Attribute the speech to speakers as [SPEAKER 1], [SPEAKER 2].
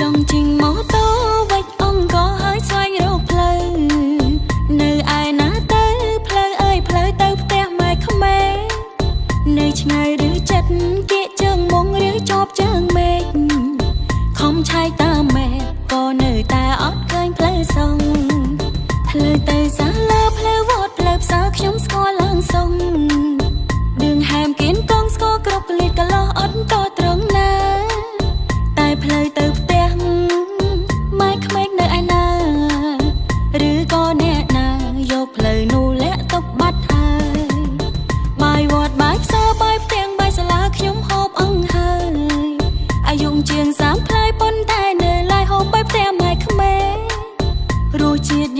[SPEAKER 1] ចង់ជិះម៉ូតូវិចអង្គហើយស្វែងរកផ្លូវនៅឯណាទៅផ្លូវអើយផ្លូវទៅផ្ទះម៉ែក្មេងនៅឆ្ងាយឬចិត្តគៀកជើងមុងឬជាប់ជើងមេឃខំឆែកតាមមេឃក៏នៅតែអត់ឃើញផ្លូវសងផ្លូវទៅសាលាផ្លូវវត្តផ្លូវផ្សារខ្ញុំស្គាល់ឡើងសុងឌឿងហែមគៀនកងស្គាល់គ្រប់កលិតកលោះអត់តត្រង់ណា តែផ្លូវទៅផ្ទះម៉ែក្មេកនៅឯណាឬក៏អ្នកណាយកផ្លូវនោះលាក់ទុកបាត់ហើយបាយវត្តបាយផ្សារបាយផ្ទាំងបាយសាលាខ្ញុំហូបអង្ហើយអាយុជាង30ផ្លែប៉ុន្តែនៅឡើយហូបបាយផ្ទះម៉ែក្មេករសជាតិ